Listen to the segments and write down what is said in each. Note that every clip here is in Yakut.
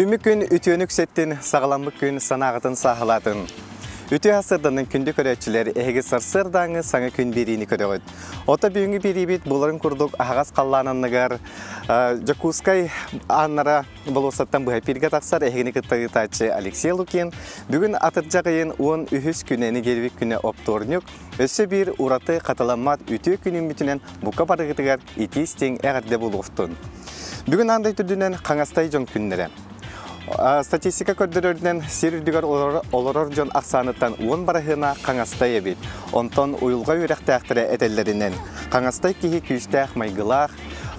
Үүмү күн үтүөнү үксэттин, саҕаламмыт күн санааҕытын сааһылаатын. Үтүө сарсыарданан күндү көрөөччүлэр, эһиги сарсыардааҥы саҥа күн биэриини көрөҕүт. Ото бүгүҥҥү биэриибит буларын курдук аһаҕас халлаан анныгар Дьокуускай ааннара болуоссаттан быһа эпииргэ тахсар эһигини кытта ыытааччы Алексей Лукин. Бүгүн атырдьах ыйын 13 күнэ нэдиэлэбит күнэ оптуорньук. Өссө биир ураты хатыламмат үтүө күнүммүтүнэн бука барыгытыгар итии-истиҥ эҕэрдэ буолуохтун. Бүгүн аан дойду үрдүнэн Хаҥастай дьон күннэрэ. Статистика көрдөрөрүнэн сир үрдүгэр олорор дьон ахсааныттан 10 бараһыана Хаҥастай эбит. Онтон уйулҕа үөрэхтээхтэрэ этэллэринэн, Хаҥастай киһи күүстээх майгылаах,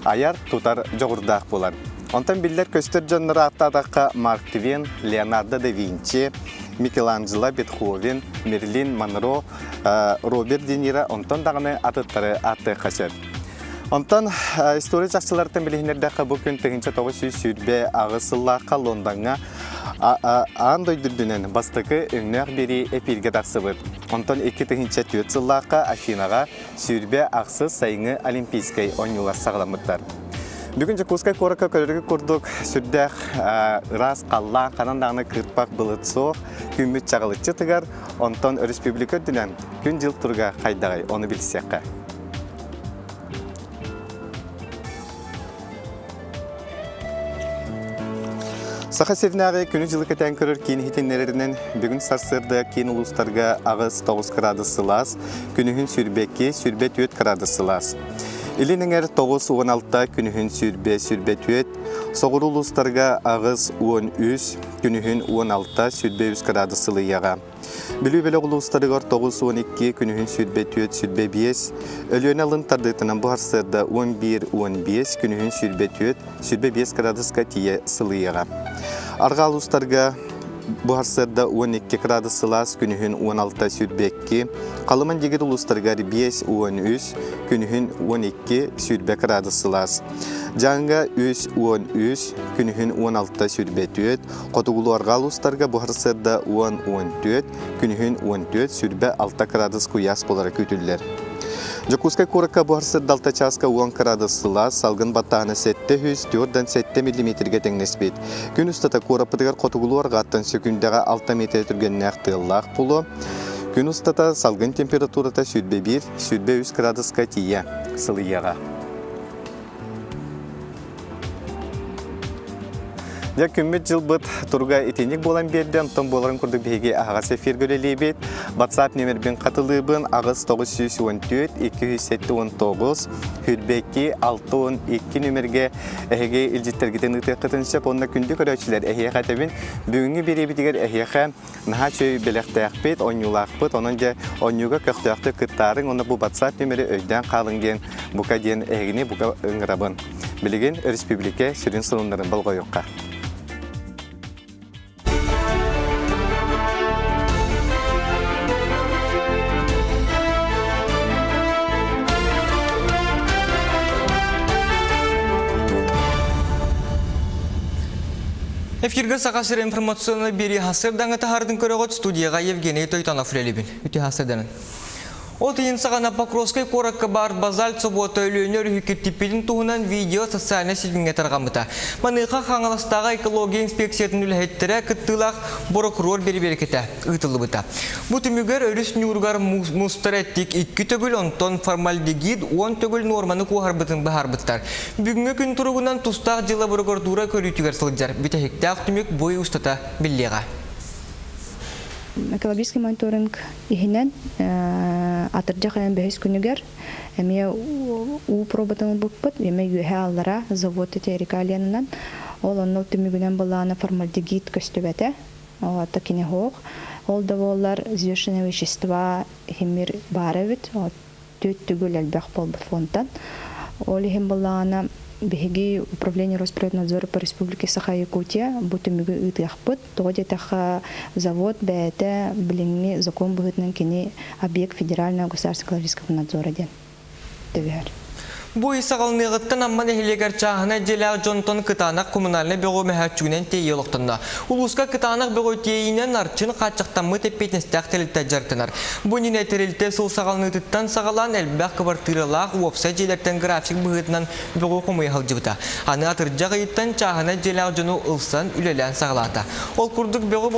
айар-тутар дьоҕурдаах буолар. Онтон биллэр-көстөр дьоннору ааттаатахха Марк Твен, Леонардо да Винчи, Микеланджело Бетховен, Мерлин Монро, Роберт Де Ниро онтон даҕаны атыттары ааттыахха сөп. Онтон история чахчыларыттан билиһиннэрдэххэ бу күн 1928 сыллаахха Лондоҥҥа аан дойду үрдүнэн бастакы өҥнөөх биэрии эпииргэ тахсыбыт. Онтон 2004 сыллаахха Афинаҕа 28 сайыҥҥы Олимпийскай оонньуулар саҕаламмыттар. Бүгүн Дьокуускай куоракка көрөргө курдук сүрдээх ыраас халлаан, ханан даҕаны кыырпах былыт суох, күммүт чаҕылыччы тыгар, онтон өрөспүүбүлүкэ үрдүнэн күн-дьыл туруга хайдаҕый, ону билсиэххэ. Саха сиринээҕи күнү-дьылы кэтээн көрөр киин иһитиннэрэринэн, бүгүн сарсыарда киин улуустарга 8-9 кыраадыс сылаас, күнүһүн 22, 24 кыраадыс сылаас. Илин эҥэр 9-16, күнүһүн 20, 24, соҕуруу улуустарга 8-13, күнүһүн 16, 23 кыраадыс сылыйыаҕа. Бүлүү бөлөх улуустарыгар 92, күнүһүн 24, 25, Өлүөнэ алын тардыытынан бу сарсыарда 11-15, күнүһүн 24, 25 кыраадыска тиийэ сылыйыаҕа. Арҕаа улуустарга бу сарсыарда 12 кыраадыс сылаас, күнүһүн 16, 22, Халыман Дигир улуустарыгар 5, 13, күнүһүн 12, 20 кыраадыс сылаас. Дьааҥыга 3, 13, күнүһүн 16, 24, Хотугулуу-арҕаа улуустарга бу сарсыарда 10-14, күнүһүн 14, 26 кыраадыс куйаас буолара күүтүллэр. Дьокуускай куоракка бу сарсыарда 6 чааска 10 кыраадыс сылаас, салгын баттааһына 704 миллиметргэ тэҥнэспит. Күн устата куораппытыгар хотугулуу-арҕааттан сөкүүндэҕэ 6 миэтэрэ түргэннээх тыаллаах буолуо. Күн устата салгын температурата 21, 23 кыраадыска тиийэ сылыйыаҕа. Дьэ, күммүт-дьылбыт туруга итинник буолан биэрдэ. Онтон буоларын курдук биһиги аһаҕас эфиргэ үлэлиибит. WhatsApp нүөмэрбин хатылыыбын 8 914 279 22 62 нүөмэргэ эһиги илдьиттэргитин ыытыаххытын сөп. Онно күндү көрөөччүлэр эһиэхэ этэбин. Бүгүҥҥү биэриибитигэр эһиэхэ наһаа үчүгэй бэлэхтээхпит, оонньуулаахпыт. Онон дьэ оонньууга көхтөөхтүк кыттаарыҥ уонна бу WhatsApp нүөмэри өйдөөн хаалыҥ диэн бука диэн эһигини бука ыҥырабын. Билигин өрөспүүбүлүкэ сүрүн сонуннарын болҕойуохха. Эфиргэ Саха сирэ информационнай биэрии сарсыардаҥҥы таһаардын көрөҕүт студияҕа Евгений Тойтонов үлэлиибин. Үтүө сарсыарданан. От ыйын саҕана Покровскай куоракка баар базальт собуота Өлүөнэ өрүһү киртиппитин туһунан видео социальнай ситимҥэ тарҕаммыта. Маныаха Хаҥаластааҕы экология инспекциятын үлэһиттэрэ кыттыылаах борокуруор бэрэбиэркэтэ ыытыллыбыта. Бу түмүгэр өрүс ньууругар мустар эттик икки төгүл, онтон формальдегид 10 төгүл нуорманы куоһарбытын быһаарбыттар. Бүгүҥҥү күн туругунан тустаах дьыала борокуратуура көрүүтүгэр сылдьар. Бүтэһиктээх түмүк бу ый устата биллиэҕэ. Экологический мониторинг иһинэн атырдьах ыйын бэһис күнүгэр эмиэ уу пробатын ылбыппыт, эмиэ үөһэ аллара завод Терикалианынан. Ол онно түмүгүнэн былаана формальдегид көстүбэтэ. Ол кини суох. Ол да буоллар взвешенные вещества химир баар эбит. Түөрт төгүл элбэх буолбут фонтан. Ол иһин былаана биһиги Управление Росприроднадзора по Республике Саха-Якутия бу түмүгү ыытыахпыт. Тоҕо диэтэххэ, завод бэйэтэ билиҥҥи закон быһыытынан кини объект федерального государственного экологического надзора диэн төбөһөр. Бу ый саҕаланыаҕыттан Амма нэһилиэгэр чааһынай дьиэлээх дьонтон кытаанах коммунальнай бөҕү мөһөөччүгүнэн тиэйии олохтонно. Улууска кытаанах бөҕү тиэйиинэн Арчын хааччахтаммыт эппиэтинэстээх тэрилтэ дьарыктанар. Бу иннинэ тэрилтэ сыл саҕаланыытыттан саҕалаан элбэх кыбартыыралаах уопсай дьиэлэртэн график быһыытынан бөҕү хомуйа сылдьыбыта. Аны атырдьах ыйыттан чааһынай дьиэлээх дьону ылсан үлэлээн саҕалаата. Ол курдук бөҕү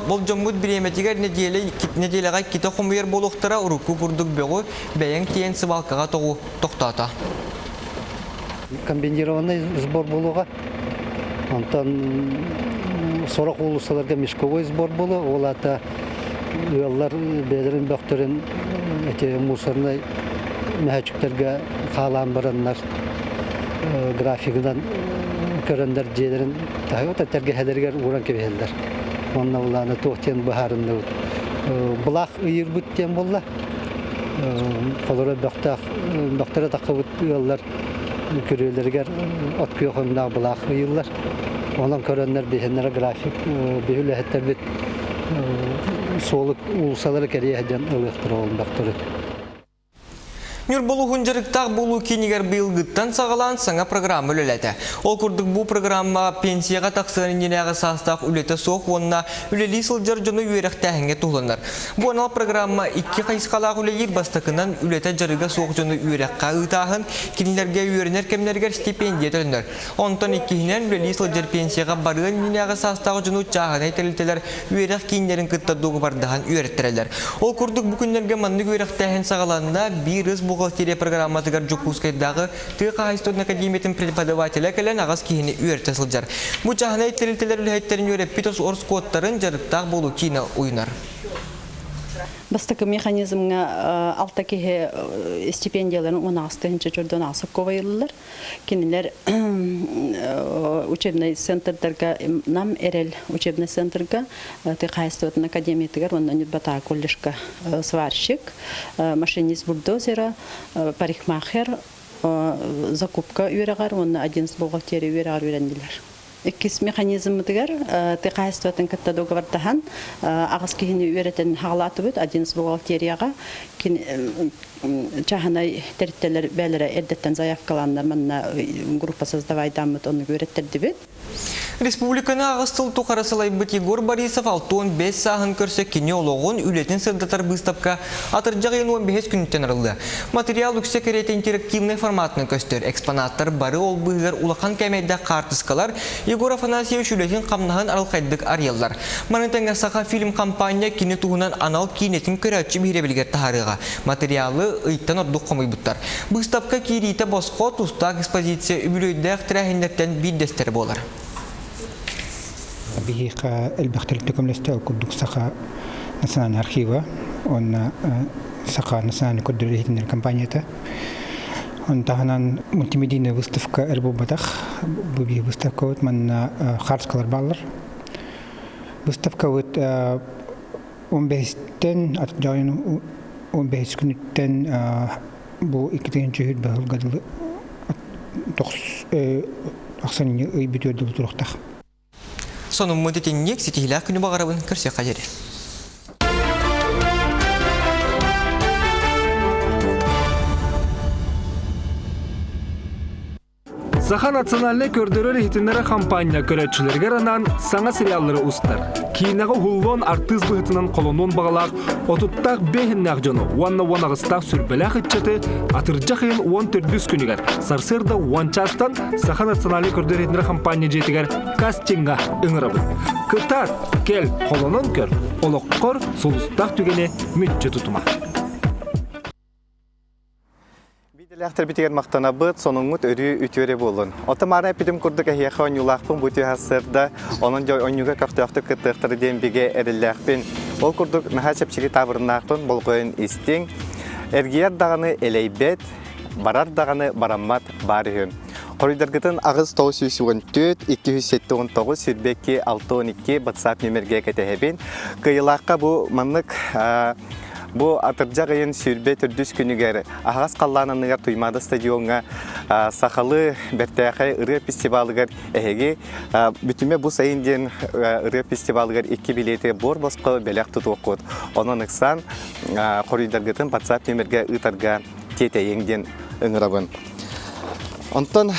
болдьоммут бириэмэтигэр нэдиэлэҕэ иккитэ хомуйар буолуохтара урукку курдук бөҕү бэйэҥ тиэйэн сыбаалкаҕа тоҕу тохтоото. Комбинированный сбор буолуоҕа. Онтон сорох уулуссаларга мешковой сбор буолуо. Ол аата ыаллар бэйэлэрин бөхтөрүн эти мусорнай мөһөөччүктэргэ хаалаан бараннар графигынан көрөннөр дьиэлэрин тэлгэһэлэригэр ууран кэбиһэллэр. Онно улаана туох диэн быһаарынныбыт. Былаах ыйыырбыт диэн буолла. Холоро бөхтөөх бөхтөрө таххыбыт ыаллар күрүөлэригэр от күөх өҥнөөх былаах ыйыллар. Онон көрөннөр биһиннэрэ график биһи үлэһиттэрбит суолу уулусалары кэрийэ сылдьан ылыахтара ол бөхтөрү. Ньурба улууһун дьарыктаах буолуу киинигэр быйылгыттан саҕалаан саҥа программа үлэлээтэ. Ол курдук бу программа пенсияҕа тахсыан иннинээҕи саастаах үлэтэ суох уонна үлэлии сылдьар дьону үөрэхтээһиҥҥэ туһуланар. Бу анал программа икки хайысхалаах үлэлиир бастакынан үлэтэ дьарыга суох дьону үөрэххэ ыытааһын, кинилэргэ үөрэнэр кэмнэригэр стипендия төлөнөр. Онтон иккиһинэн үлэлии сылдьар пенсияҕа барыан иннинээҕи саастаах дьону чааһынай тэрилтэлэр үөрэх кииннэрин кытта дуогабардаһан үөрэттэрэллэр. Ол курдук бу күннэргэ маннык үөрэхтээһин саҕаланна. Биир ыс бухгалтерия программатыгар Дьокуускайдааҕы тыа хаһаайыстыбатын академиятын преподавателэ кэлэн аҕыс киһини үөрэтэ сылдьар. Бу чааһынай тэрилтэлэр үлэһиттэрин үөрэппит ороскуоттарын дьарыктаах буолуу киинэ уйунар. Бастакы механизмҥа алта киһи стипендияларын 16 тыһыынча чордон аҕыс ыллылар. Кинилэр учебнай центрдарга Нам Эрэл учебнай центрга тыа хаһаайыстыбатын академиятыгар уонна Ньурбатааҕы колледжка сварщик, машинист бульдозера, парикмахер, закупка үөрэҕэр уонна 11 бухгалтерия үөрэҕэр үөрэннилэр. Иккис механизммытыгар тыа хаһаайыстыбатын кытта договордаһан аҕыс киһини үөрэтэн хаалаатыбыт 11 бухгалтерияҕа чааһынай тэрилтэлэр бээлэрэ эрдэттэн заявкалааннар манна группа создавайдааммыт оннук үөрэттэрдибит. Республиканы аҕыс сыл тухары салайбыт Егор Борисов 65 сааһын көрсө кини олоҕун, үлэтин сырдатар быыстапка атырдьах ыйын 15 күнүттэн арыллыа. Материал үксэ кэриэтэ интерактивнай форматынан көстөр. Экспонаттар бары ол быыһыгар улахан кээмэйдээх хаартыскалар Егор Афанасьевич үлэтин-хамнаһын арылхайдык арыйаллар. Маны тэҥэ Саха фильм компания кини туһунан анал киинэтин көрөөччү биһирэбилигэр таһаарыаҕа. Материалы ыйтан ордук хомуйбуттар. Быыстапка киириитэ босхо тустаах экспозиция үбүлүөйдээх тэрээһиннэртэн биирдэстэрэ буолар. Биһиэхэ элбэх тэрилтэ көмөлөстө, ол курдук Саха национальнай архива уонна Саха национальнай көрдөрөр иһитиннэрэр компанията. Ону таһынан мультимедийная выставка эр буолбатах. Бу биир выставкабыт манна хаартыскалар бааллар. Выставкабыт 15-тэн дьоҕойун 15 күнүттэн бу 2-сүүрбэ сылга дылы ахсынньы ый бүтүөр дылы туруохтаах. Сонуммут итинник ситиһиилээх күнү баҕарабын көрсүөххэ диэри. Саха национальнай көрдөрөр-иһитиннэрэр хампаанньа көрөөччүлэригэр анаан саҥа сериаллары устар. Киинэҕэ уһуллуон артыыс быһыытынан холонуон баҕалаах отуттаах биэһиннээх дьону уонна уон аҕыстаах сүрбэлээх ыччаты атырдьах ыйын уон төрдүс күнүгэр сарсыарда уон чаастан Саха национальнай көрдөрөр-иһитиннэрэр хампаанньа дьиэтигэр кастиҥҥа ыҥырабыт. Кытаат, кэл, холонон көр, олоххор сулустаах түгэни мүччү тутума. Биирдэлээхтэрбитигэр махтанабыт, сонуҥҥут өрүү үтүөрэ буоллун. Оттон маара эппитим курдук эһиэхэ оонньуулаахпын бу түһэ сырда, онон дьэ оонньууга көхтөөхтүк кыттыахтара диэн бигэ эрэллээхпин. Ол курдук наһаа чэпчэки таабырыннаахпын, болҕойон истиҥ. Эргийэр даҕаны элэйбэт, барар даҕаны бараммат баар үһү. Хоруйдаргытын 8 914 279 22 612 WhatsApp нүмергэ кэтэһэбин. Кыайыылаахха бу маннык Бу атырдьах ыйын сүүрбэ төрдүс күнүгэр аһаҕас халлаан анныгар Туймаада стадиоҥҥа сахалыы бэртээхэй ырыа фестивалыгар эһиги бүтүмэ бу сайын диэн ырыа фестивалыгар икки билиэти буор босхо бэлэх тутуоххут. Онон ыксаан хоруйдаргытын WhatsApp нүмергэ ыытарга тиэтэйиҥ диэн ыҥырабын. Онтон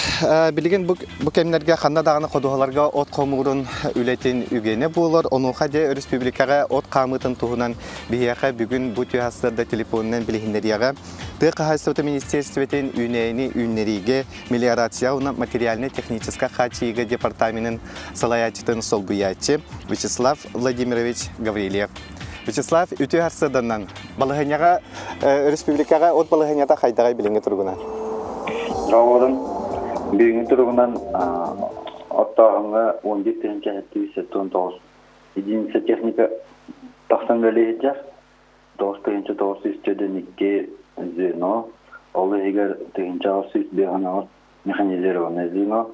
билигин бу, бу кэмнэргэ ханна даҕаны ходуһаларга от хомуурун үлэтин үгэнэ буолар. Онуоха дьэ өрөспүүбүлүкэҕэ от хаамыытын туһунан биһиэхэ бүгүн бу түһ сарсыарда телефонунан билиһиннэриэҕэ. Тыа хаһаайыстыбата министиэристибэтин үүнээйини үүннэриигэ, мелиорация уонна материальнай-техническэй хааччыйыыга департаменын салайааччытын солбуйааччы Вячеслав Владимирович Гаврильев. Вячеслав, үтүө сарсыарданан Балаһыанньаҕа республикаҕа от балаһыанньата хайдаҕай билиҥҥи туругунан? Доҕорум, бүгүҥҥү туругунан оттооһуҥҥа 11 тыһыынча 779 единица техника тахсан үлэлии сылдьар. 9992 звено, ол иһигэр 1858 механизированное звено,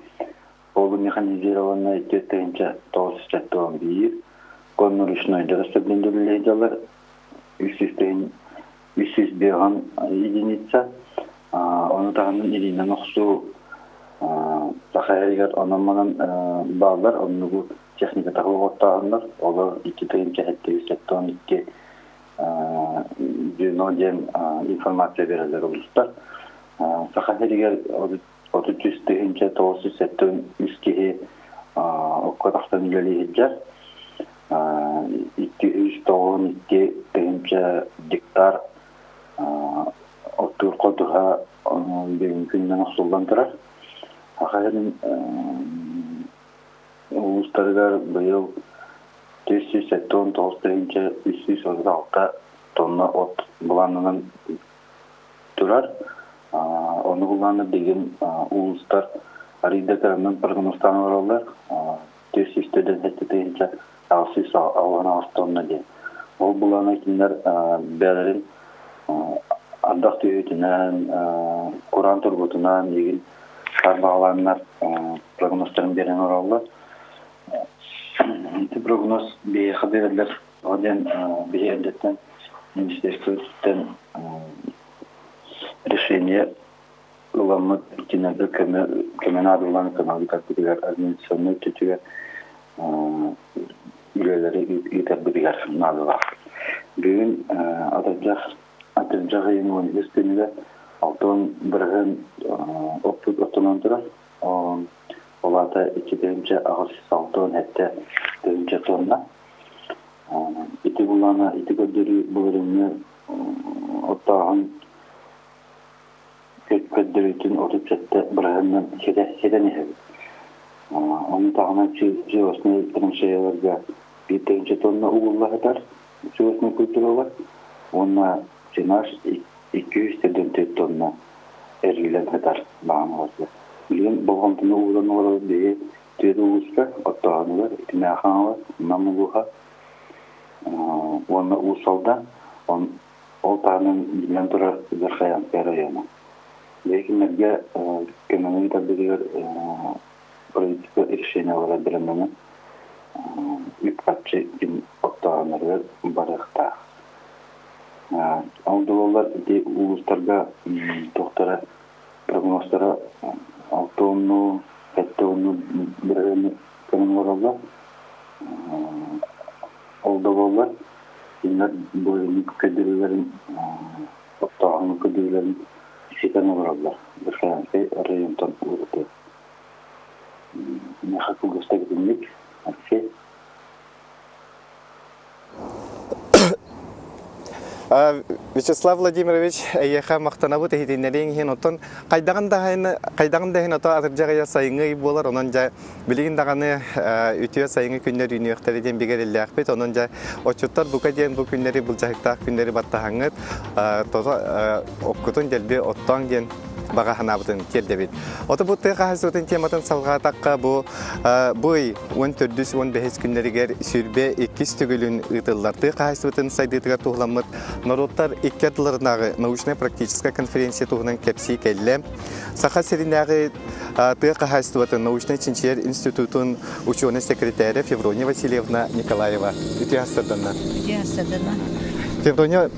полумеханизированное 4971, конно-ручнойдара сөбүлэҥ дьаллар 300 единица. Ону таһынан илиинэн охсуу саха иһигэр онон-манан бааллар, оннугу техникатаҕы оттооһуннар, олор 2 772 звено диэн информация берэллэр улуустар. Саха сиригэр 33 973 киһи окко тахсан үлэлии сылдьар. 292 тыһыынча гектар оттуур ходуһа бүгүҥҥү күнүнэн охсуллан турар. Саха сирин улуустарыгар быйыл 479 тыһыынча 336 тонна от былаанынан турар. Ону былааны билигин улуустар арыйда кыранан прогнозтаан олороллор. 407 тыһыынча 668 тонна диэн. Ол былааны кинилэр бэйэлэрин ардах түһүүтүнэн, кураан турбутунан игин саарбаҕалааннар прогнозтарын биэрэн олороллор. Ити прогноз биһиэхэ биэрэллэр Ол диэн биһи эрдэттэн министерствоттан решение ыламмыт кинилэргэ көмө көмө наадалаан көмө ыытарбытыгар административнай өттүтүгэр үлэлэри ыытарбытыгар наадалаах. Бүгүн атырдьах атырдьах ыйын 13 күнүгэр 60% оппут оттонон турар. Ол аата 2 867 тыһыынча тонна. Ити булаана ити көрдөрүү былырыыҥҥы оттооһун көрдөрүүтүн 37 бырыһыанынан ситэн иһэбит. Ону таһынан силоснай траншеяларга 1 тонна угулла сытар силоснай культуралар уонна сенаж 204 тонна эргиллэн сытар баҕаналарга. Билигин болҕомтону ууран олорор биһи Түөрт улууска оттооһунугар итиннээх Хаҥалас, Нам улууһа уонна Уус Алдан, ол таһынан биллэн турар Верхоянскай района. Бэйэтиннэргэ көмөнү ыытарбытыгар правительство решениелара бэлэмнэнэн үп-харчы оттооһуннарыгар барыахтаах. Ол да буоллар ити улуустарга туохтара прогнозтара 6 7 бырыһыаны көрөн олороллор. Ол да буоллар, кинилэр бу көрдөрүүлэрин оттооһун көрдөрүүлэрин ситэн олороллор. Верхоянскай районтан ураты. Миэхэ кылгастык итинник. Алексей. Вячеслав Владимирович, эйиэхэ махтанабыт иһитиннэриэҥ иһин, оттон хайдаҕын да хайдаҕын да иһин ото атырдьах ыйа сайыҥҥы ый буолар, онон дьэ билигин даҕаны үтүө сайыҥҥы күннэр үүнүөхтэрэ диэн бигэриллээхпит, онон дьэ отчуттар бука диэн бу күннэри былдьаһыктаах күннэри баттаһаҥҥыт, тото оккутун дэлби оттооҥ диэн баҕа санаабытын тиэрдэбит. Ото бу тыа хаһаайыстыбатын тематын салҕаатахха бу бу ый 14-15 күннэригэр сүүрбэ иккис төгүлүн ыытыллар тыа хаһаайыстыбатын сайдыытыгар туһуламмыт норуоттар икки ардыларынааҕы научнай-практическай конференция туһунан кэпсии кэллэ. Саха сиринээҕи тыа хаһаайыстыбатын научнай-чинчийэр институтун учуонай секретаря Феврония Васильевна Николаева. Үтүө астырданна. Үтүө астырданна. Феврония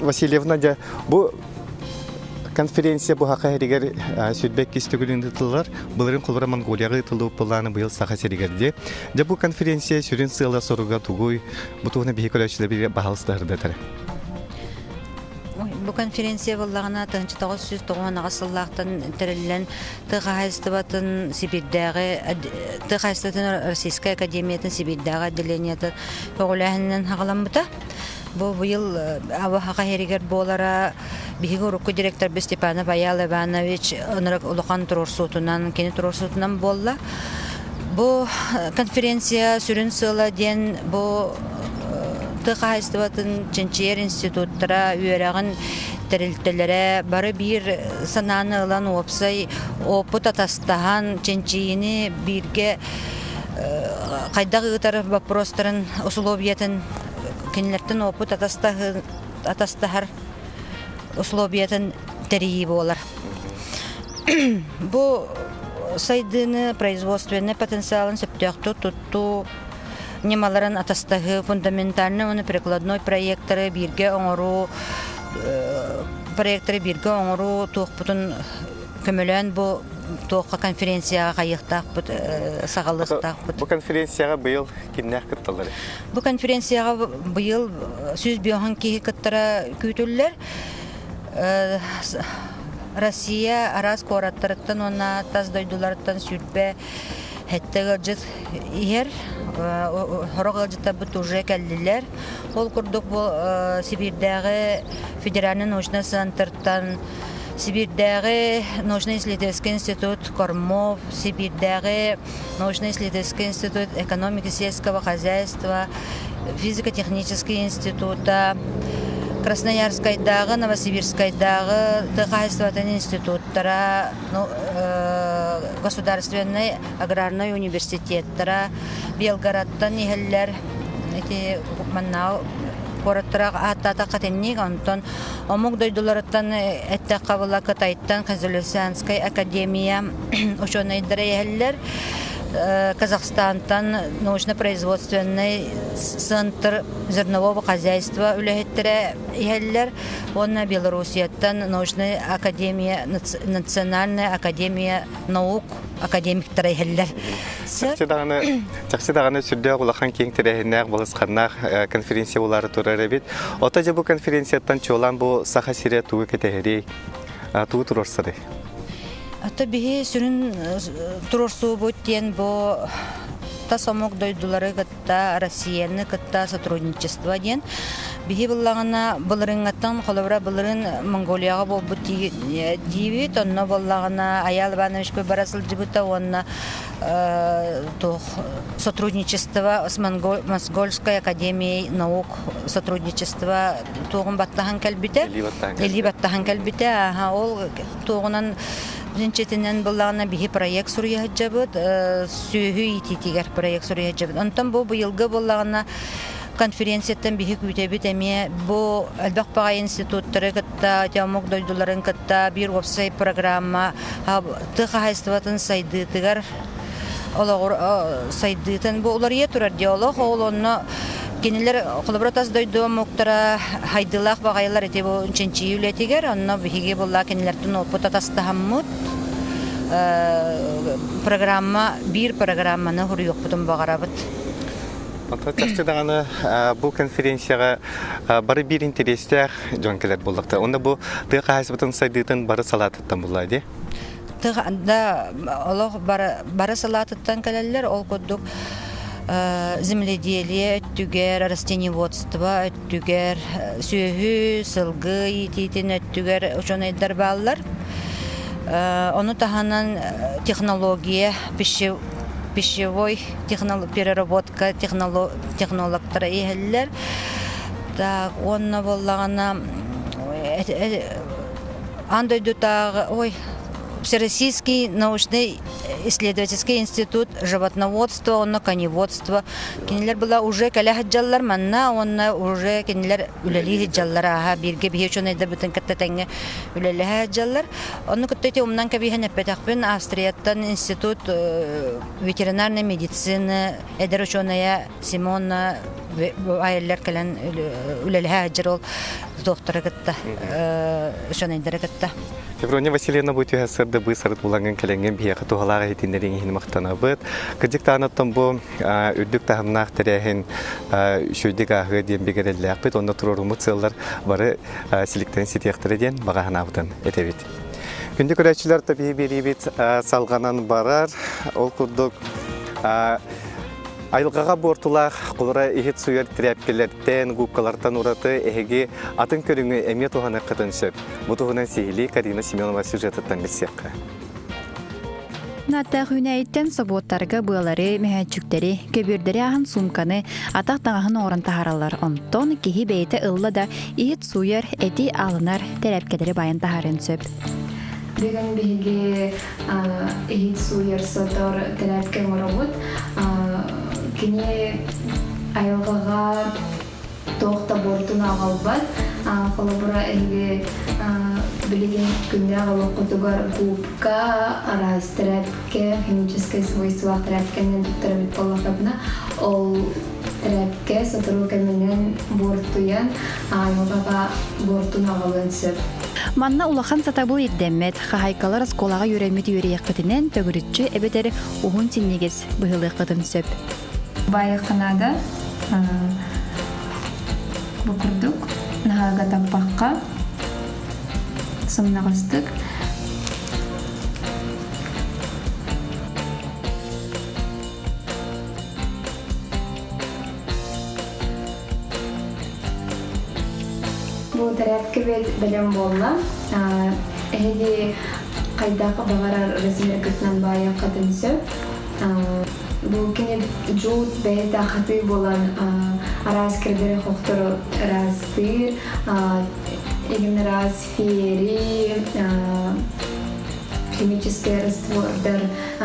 Васильевна, дьэ, бу Конференция бу Саха сиригэр 22 төгүлүн ыытыллар. Былырыын холобура Монголияҕа ыытыллыбыт былааны быйыл Саха сиригэр дии. Дьэ бу конференция сүрүн сыала-соруга тугуй? Бу туһунан биһи көрөөччүлэр баһалыстаһырдатар. Бу конференция буоллаҕына 1998 сыллаахтан тэриллэн тыа хаһаайыстыбатын Сибиирдээҕи тыа хаһаайыстыбатын Российскай академиятын Сибиирдээҕи отделениета көҕүлээһининэн саҕаламмыта. Бу быйыл Абаһаха иһэригэр буолара биһиги урукку директорбыт Степанов Аял Иванович ынырык улахан туруорсуутунан, кини туруорсуутунан буолла. Бу конференция сүрүн сыала диэн бу тыа хаһаайыстыбатын чинчийэр институттара, үөрэҕин тэрилтэлэрэ бары биир санааны ылан уопсай опыт атастаһан чинчийиини бииргэ хайдах ыытар боппуруостарын усулуобуйатын кинилэртэн опыт атастаһар условиятын тэрийии буолар. Бу сайдыыны производственнай потенциалын сөптөөхтүк туттуу ньымаларын атастаһыы, фундаментальный уонна прикладной проекторы бииргэ оҥоруу проекторы бииргэ оҥоруу туохпутун көмөлөөн бу туохха конференцияҕа хайыахтаахпыт саҕалыахтаахпыт. Бу конференцияҕа быйыл кимнээх кытталлар? Бу конференцияҕа быйыл 105 киһи кыттара күүтүллэр. Россия араас куораттарыттан уонна тас дойдуларыттан сүүрбэ сэттэ ыалдьыт иһэр. Сорох ыалдьыттарбыт уже кэллилэр. Ол курдук бу Сибиирдээҕи федеральный научный центртан Сибиирдээҕи научно-исследовательский институт Кормов, Сибиирдээҕи научно-исследовательский институт экономики сельского хозяйства, физико-технический института, Красноярскайдааҕы, Новосибирскайдааҕы тыа хаһаайыстыбатын институттара, ну, государственный аграрный университеттара Белгородтан иһэллэр. Ити манна куораттара ааттаатахха итинник, онтон омук дойдуларыттан эттэххэ була Кытайтан Хазалюсянскай академия учуонайдара иһэллэр. Казахстантан научно-производственный центр зернового хозяйства үлэһиттэрэ иһэллэр уонна Белоруссияттан научная академия национальная академия наук академиктара иһэллэр. Чахчы даҕаны чахчы даҕаны сүрдээх улахан киэҥ тэрээһиннээх балысханнаах конференция буолаары турар эбит. Ото дьэ бу конференцияттан чуолаан бу Саха сирэ тугу кэтэһэрий, тугу туруорсарый? Ото биһи сүрүн туруорсуубут диэн бу тас омук дойдулары кытта Россияны кытта сотрудничество диэн. Биһи буллаҕына былырыҥҥаттан холобура былырын Монголияҕа буолбут диибит, онно буоллаҕына Аял Иванович бара сылдьыбыта уонна туох сотрудничество с Монгольской академией наук сотрудничество туоҕун баттаһан кэлбитэ. Илии баттаһан кэлбитэ. Аха, ол туоҕунан чинчитинэн буллаҕына биһи проект суруйа сылдьабыт, сүөһү иитиитигэр проект суруйа сылдьабыт. Онтон бу быйылгы буоллаҕына конференцияттан биһи күүтэбит эмиэ бу элбэх баҕайы институттары кытта, омук дойдуларын кытта биир уопсай программа тыа хаһаайыстыбатын сайдыытыгар олоҕур сайдыытын бу уларыйа турар диалог ол онно кинилэр холобура тас дойду омуктара хайдыылаах баҕайылар ити бу чинчийии үлэтигэр онно биһиги булла кинилэртэн опыт атастаһаммыт программа биир программаны хуруйуохпутун баҕарабыт. Онтон чахчы даҕаны бу конференцияҕа бары биир интэриэстээх дьон кэлэр буоллахта. Онно бу тыа хаһаайыстыбатын сайдыытын бары салаатыттан булла дии. Да олох бары салаатыттан кэлэллэр. Ол курдук земледелие өттүгэр, растениеводство өттүгэр, сүөһү, сылгы иитиитин өттүгэр учуонайдар бааллар. Ону таһынан технология, пищевой переработка технологтара иһэллэр. Так, уонна буоллаҕына аан дойдутааҕы ой Всероссийский научный исследовательский институт животноводства уонна коневодства кинилэр была уже кэлэ сылдьаллар манна уонна уже кинилэр үлэлии сылдьаллар ааһа бииргэ биһи учуонайдарбытын кытта тэҥҥэ үлэлэһэ сылдьаллар онну кытта ити умнан кэбиһэн эппэтэхпин Австрияттан институт ветеринарной медицины эдэр учуонайа Симона айыллар кэлэн үлэлэһэ сылдьар ол. туохтары кытта, учуонайдары кытта. Феврония Васильевна бу түһэ сырды быысарыт булангын кэлэҥҥин биһиэхэ туһалаах иһитиннэриҥ иһин махтанабыт. Кырдьык даҕаныттан бу үрдүк таһымнаах тэрээһин үчүгэйдик ааһыа диэн бигэрэллээхпит. Онно туруоруммут сыаллар бары силиктэрин ситиэхтэрэ диэн баҕа санаабытын этэбит. Күндү көрөөччүлэр тобиһи биэриибит салҕанан барар. Ол курдук Айылҕаҕа буортулаах холура иһит суйар тирээпкэлэртэн, губкалартан ураты эһиги атын көрүҥү эмиэ туһаныаххытын сөп. Бу туһунан сиһилии Карина Семенова сюжетыттан билсиэххэ. Нааттаах үүнээйиттэн собуоттарга быалары, мөһөөччүктэри, көбүөрдэри ааһан суумканы, атах таҥаһын оҥорон таһаараллар. Онтон киһи бэйэтэ ылла да иһит сууйар, эти аалынар, тэрээпкэлэри баайан таһаарыан сөп. Бүгүн биһиги иһит сууйар сотор тэрээпкэ оҥоробут. Кини айылҕаҕа туох да буортун аҕалбат. Холобура, эһиги билигин күннээх олоххутугар губка, араас тэрээпкэ, химическэй свойстволаах тэрээпкэнэн туттар эбит буоллаххытына, ол тэрээпкэ сотору кэминэн буортуйан, айылҕаҕа буортун аҕалыан сөп. Манна улахан сатабыл ирдэммэт. Хаһаайкалар оскуолаҕа үөрэммит үөрүйэххитинэн төгүрүччү эбэтэр уһун синньигэс быһыылыаххытын сөп. Баайыахха наада. Бу курдук наһаага таппакка сымнаҕастык Бу тэрээпкэбит бэлэм буолла. Эһиги хайдах баҕарар размергытынан баайыаххытын сөп. Бу кини жуут бэйэтэ хатыы буолан араас кирдэри-хохтору ыраастыыр, игин ыраас фиери, химическэй раствордар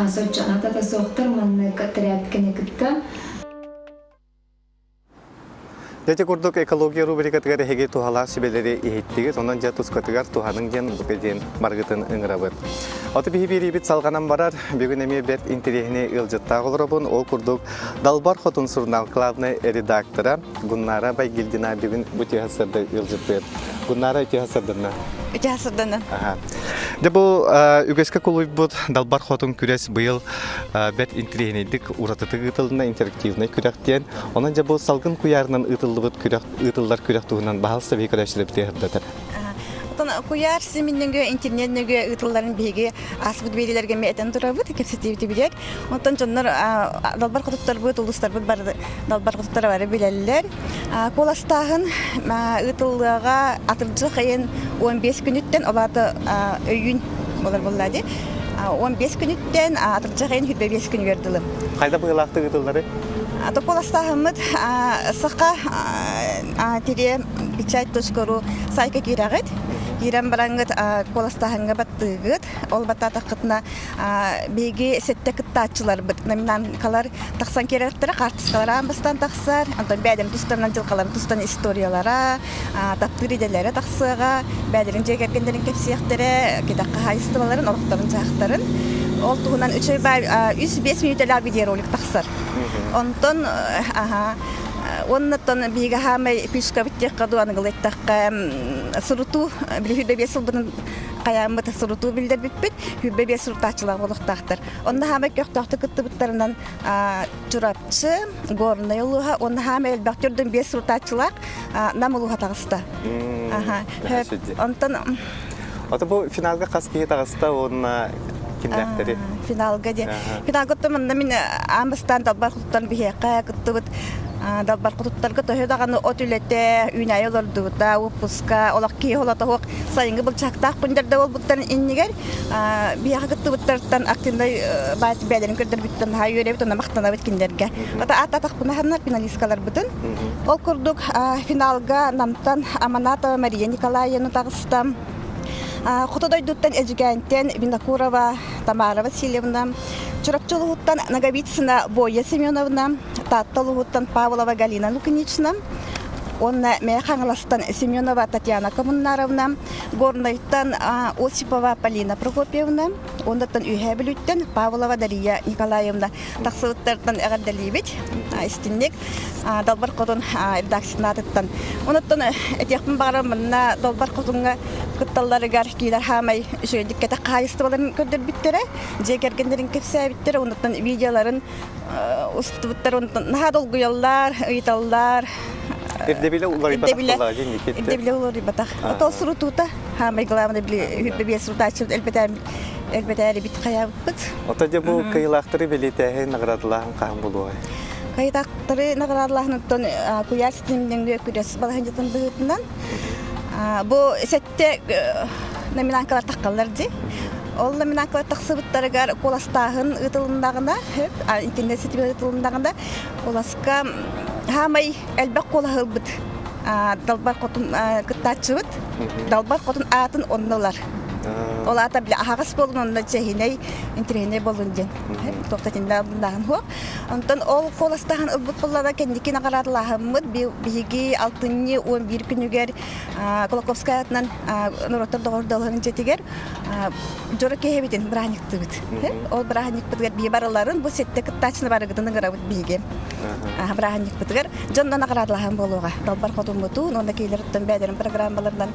соччо анатата суохтар маннык тэрээпкэни кытта. Ити курдук экология рубрикатыгар эһиги туһалаах сүбэлэри иһиттигит, онон дьэ тускатыгар туһаныҥ диэн бука диэн баргытын ыҥырабыт. Оту биһи биэриибит салҕанан барар, бүгүн эмиэ бэрт интэриэһинэй ыалдьыттаах олоробун. Ол курдук Далбар Хотун сурунаал главнай редактора Гуннара Байгильдина бүгүн бу түһэ сырды ыалдьыттыыр. Гуннара үтүө сырдынна. Үтүө сырдынна. Дьэ бу үгэскэ кулуйбут Далбар Хотун күрэс быйыл бэрт интэриэһинэйдик уратытык ыытылынна интерактивнай күрэх диэн. Онон дьэ бу салгын куйаарынан ыытыллыбыт күрэх ыытыллар күрэх туһунан баһаалыста биһи көрөөччүлэрбитигэр сырдатар. Оттон куйаар симиннэҥҥэ интернет нөҥүө ыытылларын биһиги ааспыт биэриилэргэ эмиэ этэн турабыт, кэпсэтиибит билэр. Оттон дьоннор далбар хотуттарбыт, улуустарбыт бары далбар хотуттара бары билэллэр. Куоластааһын ыытыллыаҕа атырдьах ыйын 15 күнүттэн, ол аата өйүүн болар буолла дии. 15 күнүттэн атырдьах ыйын 25 күнүгэр дылы. Хайда быһыылаахтык ыытыллары? Куоластааһыммыт саха тириэ печать.ру сайтка киирэҕит. Киирэн бараҥҥыт куоластааһыҥҥа баттыыгыт. Ол баттаатаххытына биһиги сэттэ кыттааччыларбыт номинанткалар тахсан киирэттэрэ хаартыскалара аан бастаан тахсар. Онтон бэйэлэрин тустарынан дьылҕаларын тустан историялара, таптыыр идэлэрэ тахсыаҕа, бэйэлэрин дьиэ кэргэннэрин кэпсиэхтэрэ, кэтэх хаһаайыстыбаларын, олохторун-дьаһахтарын. Ол туһунан үчүгэй баай 3-5 мүнүүтэлээх видеоролик тахсар. Онтон аха уоннаттан биһиги хаамай фишкабыт диэххэ дуу аныгылыы эттэххэ сурутуу били сүүрбэ биэс сылбытын хайааммыт сурутуу биллэрбиппит 25 сурутааччылаах буолуохтаахтар. Онно хаамай көхтөөхтүк кыттыбыттарынан Чурапчы, Горнай улууһа уонна хаамай элбэх төрдүн биэс сурутааччылаах Нам улууһа таҕыста. Онтон Ото бу финалга хас киһи таҕыста уонна кимнээхтэри? Финалга диэн. Финалга оттон манна мин аан бастаан далбар хотуттан биһиэхэ кыттыбыт далбар хотуттарга төһө даҕаны от үлэтэ, үүнээйи олордубута, уоппуска, олох киһи олотоһуох сайыҥҥы былчаактаах күндэрдэ буолбуттарын иннигэр биһиэхэ кыттыбыттартан активнай баат бэйэлэрин көрдөрбүттэн наһаа үөрэбит уонна махтанабыт кинилэргэ. Ата ааттаатахпына ханна финалисткаларбытын. Ол курдук финалга Намтан Аманатова Мария Николаевна таҕыста. Хоту дойдуттан Эдьигээнтэн Винокурова Тамара Васильевна, Чурапчы улууһуттан Ноговицына Боя Семеновна, Таатта улууһуттан Павлова Галина Лукинична. Уонна Мэйэ Хаҥаластан Семенова Татьяна Коммунаровна, Горнайтан Осипова Полина Прокопьевна, оннуттан Үөһээ Бүлүүттэн Павлова Дария Николаевна тахсыбыттартан эҕэрдэлиибит. Истинник Далбар Хотун редакциятын аатыттан. Онуттан этиэхпин баҕарар манна Далбар Хотуҥҥа кытталларыгар киилэр хаамай үчүгэйдик кэтэх хаһаайыстыбаларын көрдөрбүттэрэ, дьиэ кэргэннэрин кэпсээбиттэрэ, онуттан видеоларын устубуттар, онтон наһаа долгуйаллар, ыйыталлар. Ирдэбилэ уларыйбатах буоллаҕа дии Ирдэбилэ уларыйбатах. Отол сурутуута хаамай главное били хүрбэ сурутааччыбыт элбэтээрибит хайаабыппыт. Ото дьэ бу кыйылаахтары бэлиэтээһин наградалааһын хаһан буолуой? Кыйылаахтары наградалааһыныттан куйаар ситимнэҥҥэ күрэс балаһынньатын быһыытынан бу сэтте номинанкалар таххаллар дии. Ол номинанкалар тахсыбыттарыгар куоластааһын ыытылыннаҕына, интернет ситимэ ыытылыннаҕына, куоласка хаамай элбэх куолаһы ылбыт далбар хотун кыттааччыбыт. Далбар хотун аатын онно ылар. Ол аата бile аһаҕас буолун онно чэһинэй, интэриэһинэй буолун диэн. Туохта итиннэ хуох. Онтон ол куоластааһын ылбыт буоллаҕына кэнники наҕараадалааһыммыт биһиги алтынньы 11 күнүгэр Кулаковскай аатынан норуоттар доҕордоһууларын дьиэтигэр дьоро киэһэбитин бырааһынньыктыыбыт. Ол бырааһынньыкпытыгар бии барыларын бу сэттэ кыттааччыны барыгытын ыҥырабыт биһиги. Бырааһынньыкпытыгар дьонно наҕараадалаһан буолуоҕа. Далбар хотуммутун уонна киилэр оттон бэйэлэрин программаларынан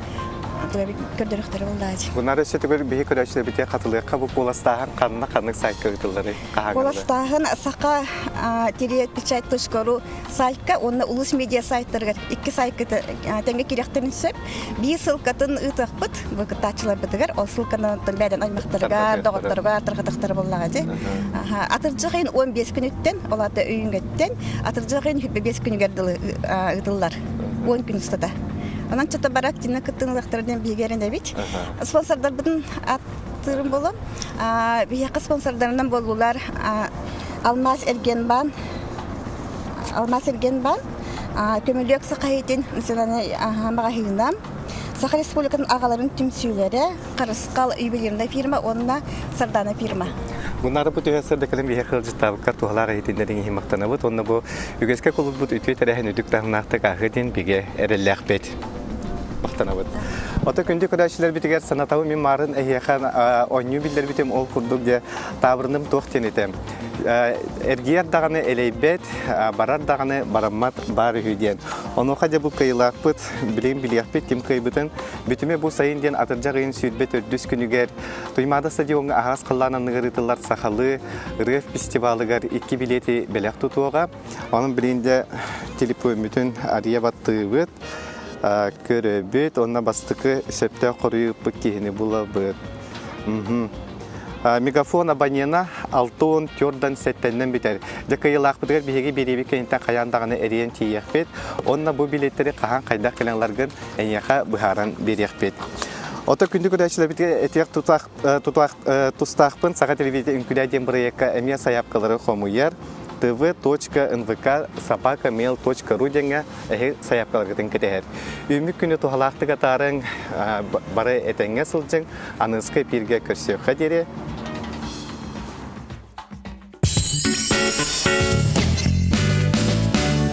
көрдөрүөхтэрэ буоллаачы. Бунар өссө төгүл биһи көрөөччүлэрбитигэр хатылыахха бу куоластааһын ханна ханнык сайтка ыытылларый? Куоластааһын саха печать.ру сайтка уонна улус медиа сайтарыгар икки сайтка тэҥҥэ кириэхтэрин сөп. Биир ссылкатын ыытыахпыт бу кыттааччыларбытыгар. Ол ссылканы бэйдэн аймахтарыгар, доҕотторугар тарҕатахтара буоллаҕа дии. Атырдьах ыйын 15 күнүттэн, ол аата өйүҥҥэттэн, атырдьах ыйын 25 күнүгэр дылы ыытыллар. 10 күн устата. Онон чата бары активно кыттыылыахтара диэн биһиги эрэнэбит. Спонсордарбытын аттыырым буолуо. Биһиэхэ спонсордарынан буоллулар Алмаз Эргенбан, Алмаз Эргенбан, Көмүлүөк Саха иһитин национальнай маҕаһыына, Саха Республикатын аҕаларын түмсүүлэрэ, Харысхал ювелирная фирма уонна Сардана фирма. Гуннары бу түһэ сырда кэлин биһиэхэ ыалдьыттаабыкка туһалаах иһитиннэриҥ иһин махтанабыт уонна бу үгэскэ кулубут үтүө тэрээһин үрдүк таһымнаахтык ааһыа диэн бигэ эрэллээхпит. Махтанабыт. Ото күндү көрөөччүлэрбитигэр санатабын мин маарын эһиэхэ оонньуу биллэрбитим ол курдук дьэ таабырыным туох диэн этэ. Эргийэр даҕаны элэйбэт, барар даҕаны бараммат баар үһү диэн. Онуоха дьэ бу кыайыылаахпыт, билигин билиэхпит ким кыайбытын. Бүтүмэ бу сайын диэн атырдьах ыйын 24 күнүгэр Туймаада стадиоҥҥа аһаҕас халлаан анныгар ыытыллар сахалыы ырыа фестивалыгар икки билиэти бэлэх тутуоҕа. Онон билигин дьэ телефоммүтүн арыйа баттыыбыт, көрөбүт уонна бастакы сөптөөх хоруйу ыыппыт киһини булабыт. Мегафон абонена 64 сэттэннэн бүтэр. Дьэ кыайыылаахпытыгар биһиги биэриэбит кэнниттэн хайаан даҕаны эрийэн тиийиэхпит. Онно бу билиэттэри хаһан хайдах кэлэн ыларгын эйиэхэ быһааран биэриэхпит. Ото күндү көрөөччүлэрбитигэр этиэх тутаах тустаахпын Саха телевидение үҥкүүлээ диэн бырайыакка эмиэ сайаапкалары хомуйар. tv.nvk собакamail.ru диэҥҥэ эһи сайаапкаларгытын кэтэһэр. Үүммүт күнү туһалаахтык атаарыҥ, бары этэҥҥэ сылдьыҥ, аныгыскы эпииргэ көрсүөххэ диэри.